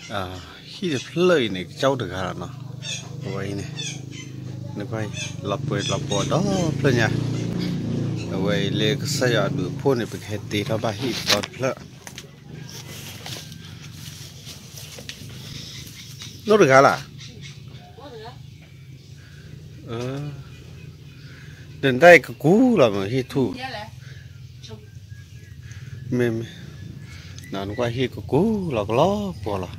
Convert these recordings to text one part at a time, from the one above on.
ဟံၣ်တဖျၢၣ်အံၤန့ၣ် ကစၢ်အိၣ်တဂၤလီၤနီၤ. အဝဲအံၤန့ၣ် နကွၢ်အံၤ လီၤပှဲၤလီၤပှီၤဒီဖျၢၣ်ညါ, အဝဲအံၤလၢကစၢ်ယွၤအဘျုးအဖှိၣ်န့ၣ် ပကဟဲတ့ထီၣ်ဘၣ်ဟံၣ်တဖျၢၣ်. နအိၣ်တဂၤလၢ် ဒီးနတၢ်အံၤကကူလီၤမ့ၢ်ဟံၣ်ထူၣ်, မ့ၢ်မ့ၢ်, နကွၢ်ဟံၣ်ကကူလီၤကလီပှီၤလီၤ.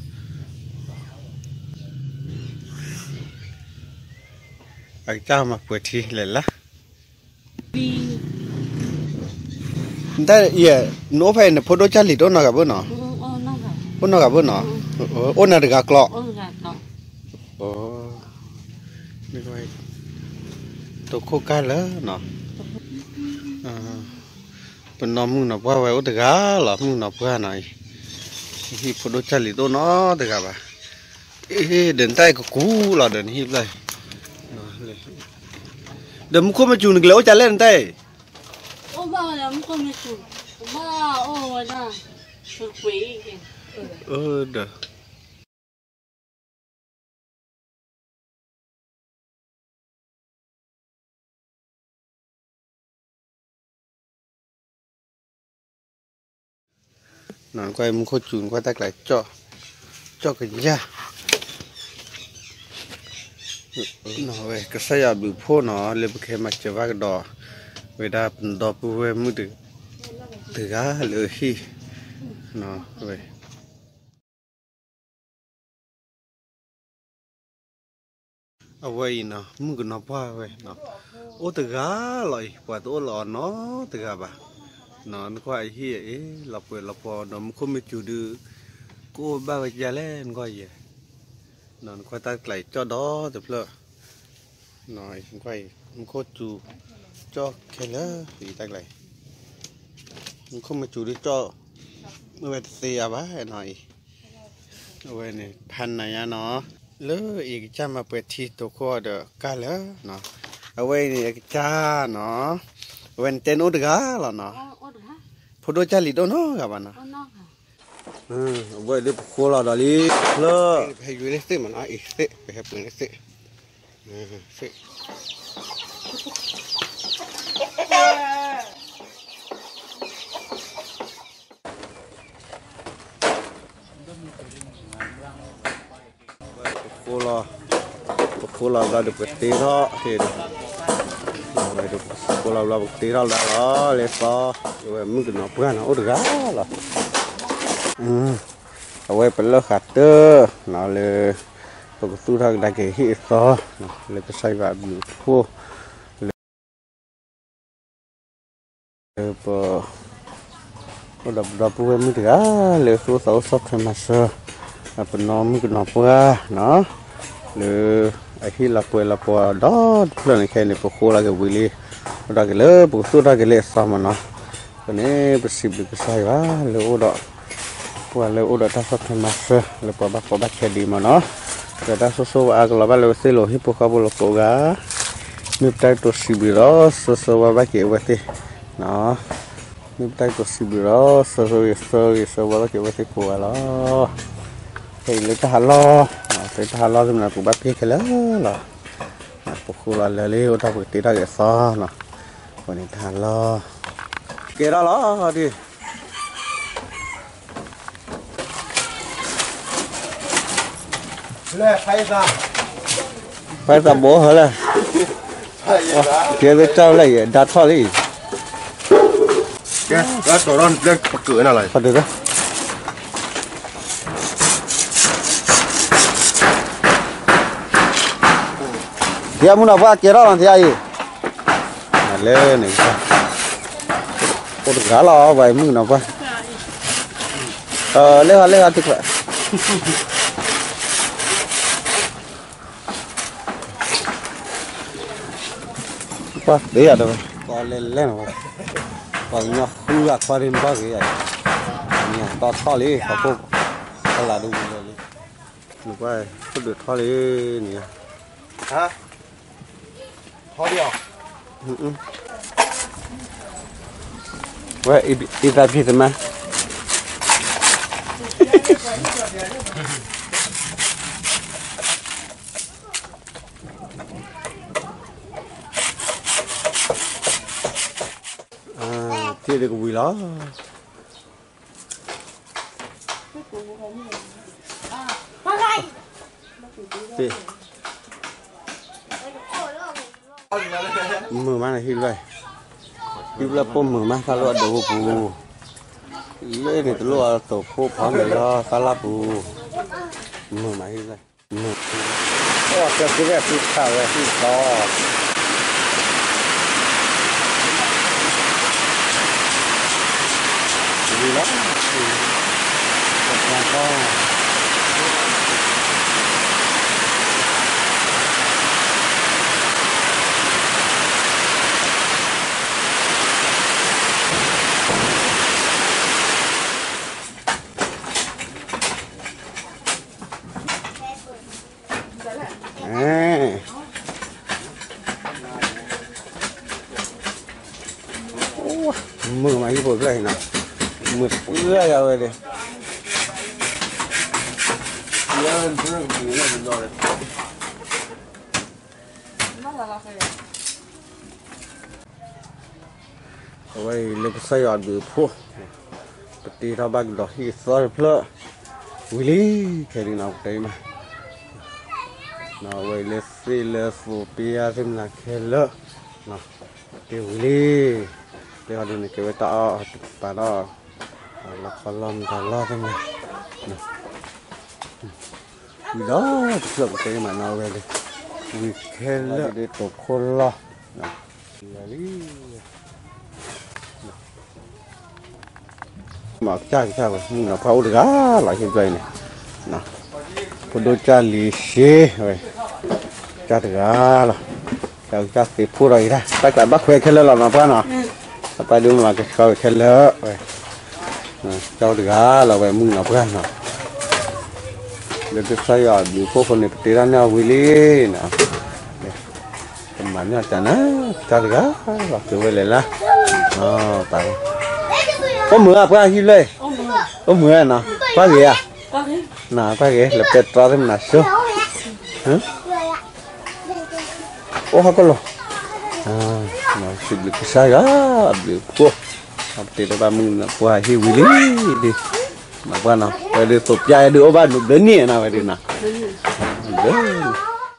အကစၢ်မၤပှဲၤထံလဲၣ်လၢ် နတၢ်အံၤ နအိၣ်ဖဲအံၤ နဖိဒိၣ်ကၢ်လံၤတအိၣ်နီတဂၤဘၣ်နီၤ, အိၣ်နီတဂၤဘၣ်နီၤ, အိၣ်နၤတဂၤကျီၢ်, တိခိၣ်ကၢ်လၢာ်နီၤ, ပနီၢ်မုၣ်ကနီၤပှၢ်ဝဲအိၣ်တဂၤလီၤ မုၣ်ကနီၤပှၢ်နီၤအံၤ, ဟံၣ်ဖိဒိၣ်ကၢ်လံၤတအိၣ်နီတဂၤဘၣ်, အ့ ဒီးနတၢ်အံၤကကူလီၤဒီးနဟံၣ်ဖျၢၣ်အံၤ, ဒီးမူခိၣ်မ့ၢ်စူၤနကလဲၤအိၣ်ကလဲၣ်နတၢ်အံၤ, အိၣ်ဘၣ်ဝဲဒီးမူခိၣ်မ့ၢ်စူၤ, ကဘၣ်အိၣ်ဝဲဒၣ်, ဒီး နကွၢ်မူခိၣ်စူၤ နကွၢ်တၢ်ကျါ ကၠီၣ်ကယၢ်, ဝဲကစၢ်ယွၤဘျုးဖှိၣ်နီၤ လၢပကဟဲမၤစၢၤဘၣ်ကဒီး ဝဲဒၣ်ပဒီပုၢ်ဝဲၢ်မုၣ်တဂၤလၢဟံၣ်, ဝဲ အဝဲအံၤနီၤ မုၣ်ကနီၤပှၢ်ဝဲနီၤ, အိၣ်တဂၤလီၤအံၤ ပှၤတအိၣ်လၢအီၤနီတဂၤဘၣ်, နကွၢ်အဟံၣ်အအ့ၣ် လီၤပှဲၤလီၤပှီၤဒီး မူခိၣ်မ့ၢ်စူၤဒုး ကအိၣ်ဘၣ်ဝဲကလဲၣ် နကွၢ်ယဲ, နကွၢ်တၢ်ကျါအံၤ ကၠီၣ်ဒီတဖျၢၣ်, နကွၢ်အံၤ မူခိၣ်စူၤ ကၠီၣ်ခဲလၢာ်အံၤ တၢ်ကျါအံၤ မူခိၣ်မ့ၢ်စူၤဒုးကၠီၣ် မ့ၢ်ဝဲတသ့အါဘၣ်နီၤအံၤ, အဝဲန့ၣ် ဖးနၤညါနီၤ, လၢအံၤကစၢ်မၤပှဲၤထံတိာ်ခိၣ်အီၤဒီးကၢ်လၢာ်, အဝဲအံၤန့ၣ် အကစၢ်နီၤ, အဝဲန့ၣ်တဲနအိၣ်တဂၤလီၤနီၤ, ဖိဒိၣ်ကၢ်လံၤတအိၣ်နီတဂၤဘၣ်နီၤ, အဝဲဒၣ်ပဃိလီၤဒီးလံ, ဖျၢၣ် ပဟဲယွၤန့ၢ်သ့ၣ်မးနီၤ, အံၤသ့ၣ် ပဟဲပှ့ၤန့ၢ်သ့ၣ် ပဃိလီၤ, ပဃိလီၤဘျီဒီးပကတ့ထီၣ်, ပဃိလီၤဘျီပကတ့ထီၣ်လၢလီၤ လၢသီ, အဝဲမုၣ်ကနီၤပှၢ်နီၤ အိၣ်တဂၤလီၤ, အဝဲပလၢၢ်ဃာ်တၢၢ်နီၤ လၢ ပကသူၣ်ထီၣ်ကဒါက့ၤဟံၣ်အသီ, လၢကစၢ်ယွၤအဘျုးအဖှိၣ် လၢ ပ အိၣ်ဒီးပဒီပုၢ်ဝဲၢ်မုၣ်တဂၤ လၢသူၣ်အိၣ်သးအိၣ်ဆီၣ်ထွဲမၤစၢၤ ပနီၢ်မုၣ်ကနီၤပှၢ်နီၤ, လၢအဟံၣ်လီၤပှဲၤလီၤပှီၤဒီတဖျၢၣ်န့ၣ် ခဲအံၤန့ၣ် ပဃိလီၤက့ၤဝံၤလံ, အိၣ်ဒီးက့ၤလၢပကသူၣ်ထီၣ်က့ၤလၢအသီမးနီၤ, အဃိန့ၣ် ပစံးဘျုးကစၢ်ယွၤလၢအိၣ်ဒီး ပှၤလၢအိၣ်ဒီးတၢ်ဆီၣ်ထွဲမၤစၢၤ လၢပှၤဘၣ်ကီဘၣ်ခဲဒံးမးနီၤ, ဒီးတၢ်ဆိၣ်ဂ့ၤဆိၣ်ဝါအါကလီၤဘၣ်လၢအဝဲသ့ၣ်လီၤ ဟံၣ်ဖိဃီဖိလီၤကိးဂၤ, မ့ၢ်ပတၢ်ကတိၤစံးဘျုးဒီး ဆိၣ်ဂ့ၤဆိၣ်ဝါဘၣ်က့ၤအဝဲသ့ၣ် မ့ၢ်ပတၢ်ကတိၤစံးဘျုးဒီး ဆိၣ်ဂ့ၤဆိၣ်ဂ့ၤဆိၣ်ဂ့ၤဆိၣ်ဝါဘၣ်က့ၤအဝဲသ့ၣ်ကိးဂၤလီၤ, ဖဲအံၤလၢတၢ်ဟးလီၢ်, လၢတၢ်ဟးလီၢ်သ့ၣ်မနုၤ ပကဘၣ်ပ့ၢ်ခဲလၢာ်လီၤ, ပဃိလီၤလၢာ်လံ အိၣ်ထီၣ်ပကတ့ထီၣ်က့ၤအသီနီၤ, အဃိန့ၣ်တၢ်ဟးလီၢ်, ကဲထီၣ်လီၤဒ် ဖဲသးဘိဟဲလဲၣ်, ကဲဝဲတၢ်လဲၣ် ယဒါထီၣ်လံ, ကဲ ကဲ ကဲ ယမုၢ်နီၤပှၢ်ကဲထီၣ်လီၤ သ့အံၤ, လဲၣ်န့ၣ်, အိၣ်တဂၤလီၤ ပှၤမုၣ်နီၤပှၢ်, လဲၤဟီလဲၤဟီတခွဲး ပှၤသ့ယၤဒီး, ပှၤလဲၤလဲၤနီၤ, ပှၤကညီဃုဂၤခွါဒ်နဘၣ်ဂ့ၤယၤ, နံၤတီထီၣ်လံ ပှၤကိး, ဖီလာ်ဒ်ဝံၤလၢာ်လံ, နကွၢ်ခိၣ်ဒုးထီၣ်လံန့ၣ်, ဝဲအံၤသးဖံးသမါ, လီၤ မုာ်မးန့ၣ်ဟံၣ်လၢ, ဟံၣ်လၢပိာ်မုာ်မး သးလိၣ်အဒိၣ်ပူၤ, လၢန့ၣ်တလိၣ်အသိးဖိဖီန့ၣ်လီၤ သးလၢပူၤ, မုာ်မးဟံၣ်လၢ, မုာ်, အိၣ်ကျဲသ့ဝဲဖုခးဝဲဟံၣ်သီ လီၤ, ပှၤဖီ မုာ်မးဟံၣ်ဖိဖျၢၣ်အံၤနီၤ, မုာ်ပှၢ်ယၤဝဲဒၣ် အဝဲအံၤလၢကစၢ်ယွၤအဘျုးအဖှိၣ်, ပတ့ထီၣ်ဘၣ်ကဒီးဟံၣ်သီတဖျၢၣ်, ဝံၤလံ, ခဲဒုးနီၤ ပတဲမး, အဝဲအံၤလၢသ့ၣ်လၢသိးပ့ယါသ့ၣ်မနၤခဲလၢာ်, တ့ဝံၤလံ, တ့ဟီဒုးန့ၣ်ကဲဝဲတၢ်အီၣ်တပၤဒီး, လီၤခီလီၤမတၤလီၢ်သ့ၣ်မနၤ ဝံၤဒီးတဖျၢၣ်ပတဲမးနီၤ အဝဲလံ, ဝံၤခဲလၢာ်ဒ်သိးခိၣ်လီၢ်, ဝံၤလံ, မ့ၢ်ကစၢ်ကစၢ်ဝဲ မုၣ်ကနီၤပှၢ်အိၣ်တဂၤလီၤ ဟံၣ်ဖျၢၣ်အံၤန့ၣ်, ဖိဒိၣ်ကၢ်လံၤရှ့ဝဲ, ကစၢ်တဂၤလီၤ, ကစၢ်သ့ၣ်ဖိဒီးအံၤတၢ် တၢ်ကျးဘၣ်ခွဲးခဲလၢာ်လီၤနီၤပှၢ်နီၤ, အပၢ်ဒုးမၤကဆှီဝဲခဲလၢာ်ဝဲ ကၠီတဂၤလီၤဝဲမုၣ်နီၤပှၢ်နီၤ, လၢကစၢ်ယွၤအဘျုးအဖှိၣ်အဃိန့ၣ် ပတ့ထီၣ်န့ၢ်အီၤဝံၤလံနီၤ, ပမၤန့ၢ်အီၤတၢ်နၤ, ကၠီတဂၤလီၤ ကဝဲလဲၤလၢ, ပၢ်, အိၣ်မုာ်ဧါပှၢ်ဟံၣ်လၢ, အိၣ်မုာ်ဧါနီၤ, ပှၢ်ဂ့ၤဧါ, နပှၢ်ဂ့ၤ လၢပဲတြီသ့ၣ်မနၤဆိ အိၣ်ဟီၣ်ကီၢ်လီၤ, စံးဘျုးကစၢ်ယွၤ အဘျုးအဖှိၣ်, ပတ့ထီၣ်ဘၣ်မုၣ်နီၤပှၢ်ဟံၣ်ဝံၤလံ, ဒ်, နီၤပှၢ်နီၤ ဝဲဒုးသိးပျၢ်ဒုးအိၣ်ဘၣ်ဘျၢနံၣ်နီၤ ဝဲဒုးနီၤ, ဘျၢ